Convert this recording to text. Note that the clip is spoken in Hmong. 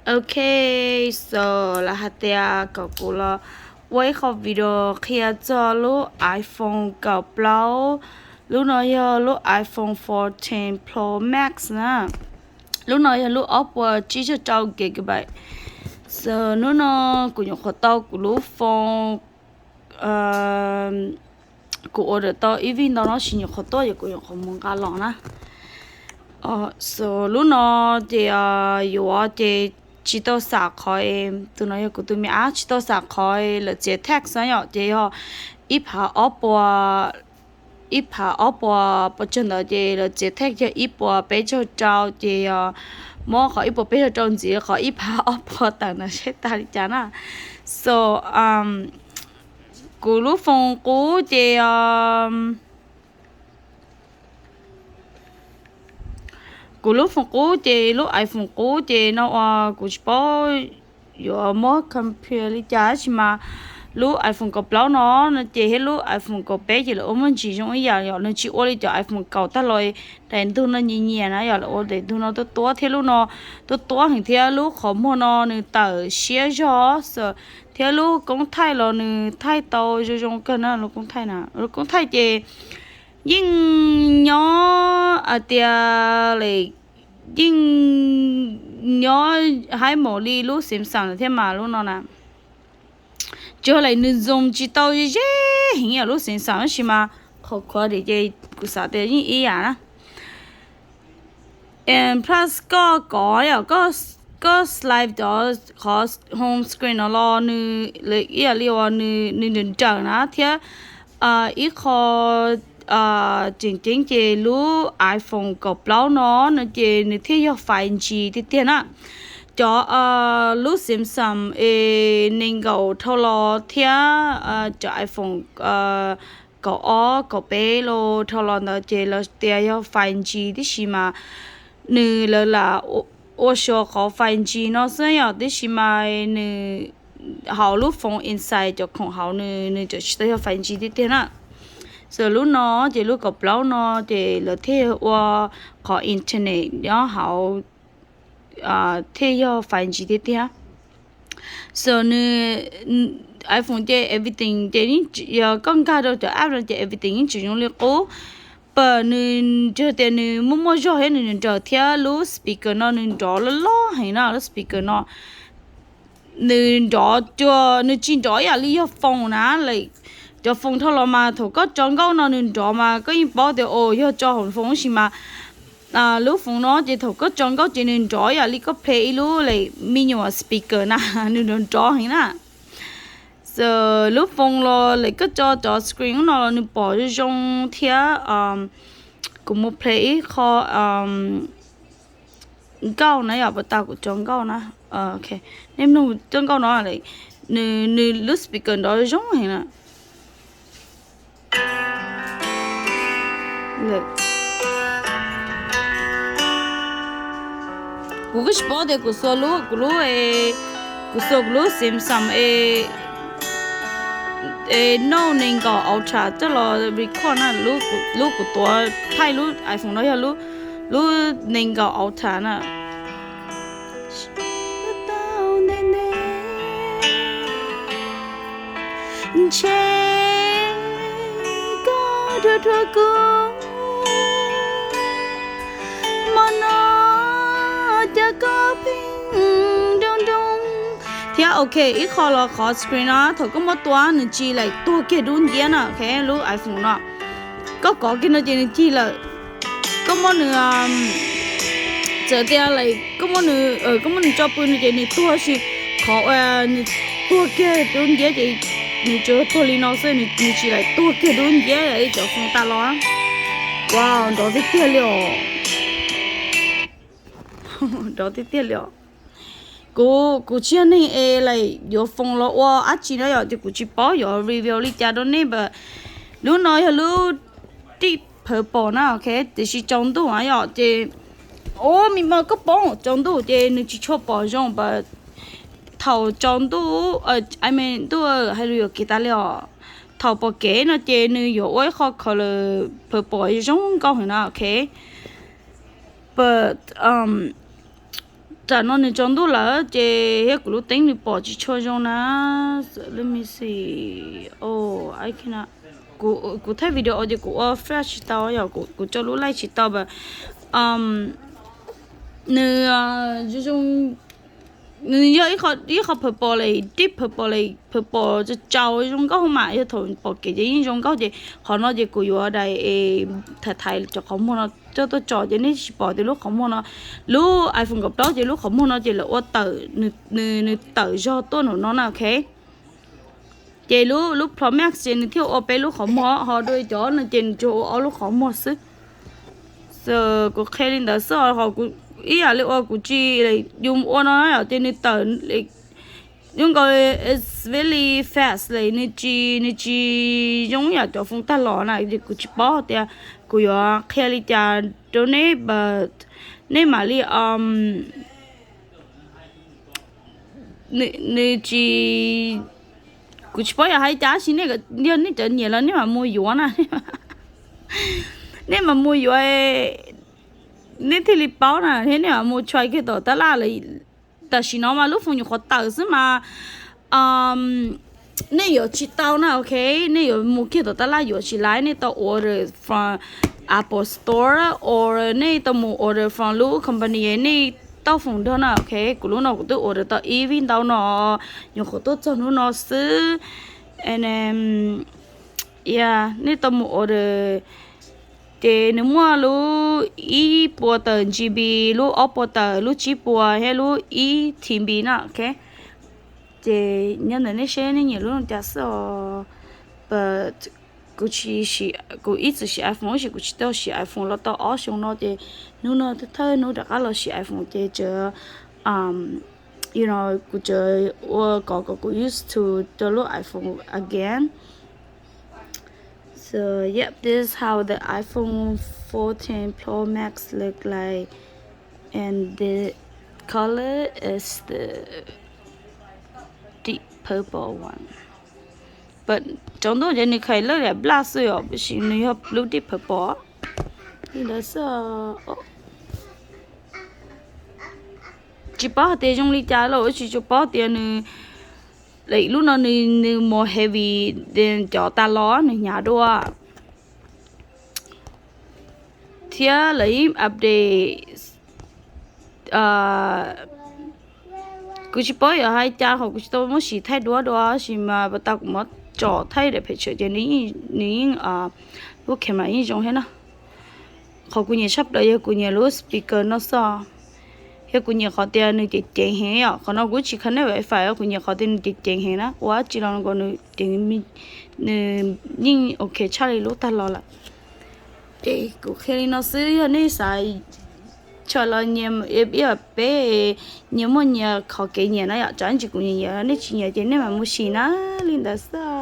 Ok, so lawv hais tias kom kuv los ua ib qho video qhia txog lub iPhone kaum plaub. Lub no yog lub iPhone fourteen Pro Max na. Lub no yog lub ob puas tsib caug rau gigabyte. So hnub no kuv nyuam qhuav tau kuv lub phone, kuv order tau ib vij ntau no sis nyuam qhuav tuaj, yog kuv nyuam qhuav mus nqa los na. So lub no ces yuav ces tsis tau xam qhov, tus no yog kuv tus me ab, tsis tau xam qhov lawv txiav tax na yom, ces yog ib phav ob puas, ib phav ob puas pes tsawg ntawd ces lawv txiav tax yog ib puas peb caug rau, ces yog muab qhov ib puas peb caug rau ntxiv qhov ib phav ob puas tawm ntawd seb tag li cas na. So kuv lub phone qub ces, kuv lub phone qub ces lub iPhone qub ces no uas kuv tsis paub yuav muab compare li cas tab sis mas lub iPhone kaum plaub no no ces thiab lub iPhone kaum peb ces lawv ua muaj ntsis zoo ib yam yom, nws tsis ua li cov iPhone kaum tag los daim ntug no nyias nyias na yom, lawv ua daim ntug no tuab tuab thiab lub no tuab tuab heev thiab lub qhov muag no nws tawm siab zog, thiab lub koob thaij los nws thaij tau zoo zoo kawg na. Lub koob thaij na, lub koob thaij ces yeej nyob hais tias, yeej nyob haib maum li lub Samsung thiab mas lub no na. Tsuas yog lawm nws zoom tsis tau ze ze heev yam lub Samsung tab sis mas qhov quality ces kuv xav tias yeej ib yam na. Plus koj kov yom, koj slide cov qhov home screen no los nws ib yam li uas nws nrawm nrawm na thiab ib qho tseem ceeb ces lub iPhone kaum plaub no no ces nws thiaj yog five G tiag tiag na. Cov lub Samsung es nees nkaum dhau los thiab cov iPhone kaum ob kaum peb los dhau los ntawd ces lawv tias yog five G tib si mas nws lawv lam ua suav qhov five G no xwb yom, tib si mas nws hauv lub phone inside cov khoom hauv nws nws tseem tsis tau yog five G tiag tiag na. So lub no ces lub kaum plaub no ces lawv thiaj ua qhov internet nyob hauv thiaj yog five G tiag tiag. So nws iPhone ces everything ces yog koj nkag rau cov app no ces everything yeej tseem zoo li qub. But nws yog tias nws muaj muaj zog thiab nws nrawm thiab lub speaker no nws nrov loj loj heev na, lub speaker no nws nrov cuag, nws tsis nrov ib yam li yog phone na. Cov phone dhau los mas thaum koj tso nkauj no nws nrov mas koj yeej paub tias os yog tso hauv phone tab sis mas lub phone no ces thaum koj tso nkauj ces nws nrov ib yam li koj play ib lub lawm me nyuam speaker na, nws nrov nrov heev na. So lub phone los lawm koj tso cov screen no los nws pom zoo zoo thiab. Kuv mus play ib qho nkauj na yom, puas tas kuv tso nkauj na. Nej mloog cov nkauj no, nws lub speaker nrov zoo heev na. Kuv kuj tsis paub tias kuv xuas lub, kuv lub, kuv xuas kuv lub Samsung es Note nees nkaum Ultra coj los record na, lub kuv tuav thaij lub iPhone no yog lub nees nkaum Ultra na. Ntshe koj dhuav dhuav kuv, hmo no cas koj pheej nroo nroo. Thiab ok, ib qho los qhov screen no thaum koj muab tua nws tsis lam tuag kiag dub nciab na, ok, lub iPhone no koj kov kiag no ces nws cig lawm. Koj muab nws, txawm tias koj muab nws, koj muab nws tso pw no ces nws tuag, sis qhov nws tuag kiag dub nciab ces nws tsuas tuag li no xwb, nws tsis lam tuag kiag dub nciab li cov phone tas los. Wow, nrov tiag tiag li os. Nrov tiag tiag li os. Kuv, kuv tsis yog neeg es lam yuav phone los ua dab tsi na yom, ces kuv tsis paub yuav review li cas rau nej, but lub no yog lub tij phawv pom na, ok, tiam sis tsaus ntuj na yom, ces ua me mo koj poob tsaus ntuj ces nws tsis tshua pom zoo, but thaum tsaus ntuj, I mean ntuj hais lus yuam kev tas li os, thaum pom kev no ces nws yuav ua ib qho color phawv pom zoo nkauj heev na, ok. But Tam no nws tsaus ntuj lawm ces thiab kuv lub teeb nws pom tsis tshua zoo na. Let me see. Kuv thaij video ces kuv ua flash tsis tau yom, kuv tso lub light tsis tau, but nws zoo, nws yog ib qho purple, deep purple, purple tsaus tsaus zoo nkauj mas, yog thaum pom kev ces yeej zoo nkauj. Ces qhov no ces kuv yuav dai es thaiv thaiv cov qhov muag no coj tuaj tso ces nej tsis pom tias lub qhov muag no, lub iPhone kaum plaub ces lub qhov muag no ces lawv ua tawm, nws tawm zog tuaj nraum no na, ok. Ces lub Pro Max ces nws thiaj ua peb lub qhov muag, ho dua cov no ces nws tsuas ua ob lub qhov muag xwb. So kuv qhia li ntawd xwb os, ho kuv ib yam li uas kuv tsis yus ua no yom, ces nws tawm zoo nkaus, it's really fast li, nws tsis, nws tsis zoo yam cov phone tag los na. Ces kuv tsis paub tias kuv yuav qhia li cas rau neb, but nej mam li, nws tsis, kuv tsis paub yog hais cas, tab sis yog nej cov nyiam los nej mam mus yuav na. Nej mam mus yuav, nej thiaj li paub na, thiab nej mam mus try kiag tom tab laj lawm. Tam sim no mas lub phone nyuam qhuav tawm xwb mas nej yuav tsis tau na, ok. Nej yuav mus kiag tom tab laj yuav tsis laiv, nej tau order from Apple Store or nej tau mus order from lub company nej tau phone nrog na, ok. Kuv lub no kuv twb order tau ib vij ntau no, nyuam qhuav tuaj txog hnub no xwb. And then, yeah, nej tau mus order, ces nws muaj lub ib puas tawm G B, lub ob puas tawm, lub tsib puas thiab lub ib T B na, ok. Ces nyob ntawm nej seb nej nyiam lub no cas xwb os. But kuv tsis, kuv ib txwm siv iPhone tab sis kuv tsis tau siv iPhone los tau ob xyoo no ces hnub no thawj hnub rov qab los siv iPhone ces tseem, you know, kuv tseem ua kom kom kuv used to rau lub iPhone again. So yep, this is how the iPhone fourteen Pro Max look like, and the color is the deep purple one. But tsaus ntuj ces nws khaws lawm liam blaj xwb os, tab sis nws yog lub deep purple li ntawd xwb. Tsis paub hais tias zoo li cas los tsis tsis paub tias nws, lub no nws mus heavy, cov tas los nws hnyav dua. Thiab lawv yeej update, kuv tsis paub yog hais cas, qhov kuv tsis tau muab siv thaij duab dua, tab sis mas pas tas kuv muab tsom thaij daim phem tshawm ces nws yeej, lub camera yeej zoo thiab na. Qhov kuv nyiam tshaj plaws yog kuv nyiam lub speaker no xwb. Yog kuv nyiam qhov tias nws ceev ceev heev yom, qhov no kuv tsis connect wifi, kuv nyiam qhov tias nws ceev ceev heev na, ua dab tsi los nkaus nws ceev, nws yeej ok tshaj li lub tag los lawm. Ces kuv qhia li no xwb, yog nej xav tshawm los nyias ib peb, nyias muaj nyias qhov kev nyiam na yom, tsam ntsis kuv nyiam nyiam, nej tsis nyiam ces nej mam mus sim na, li ntawd xwb.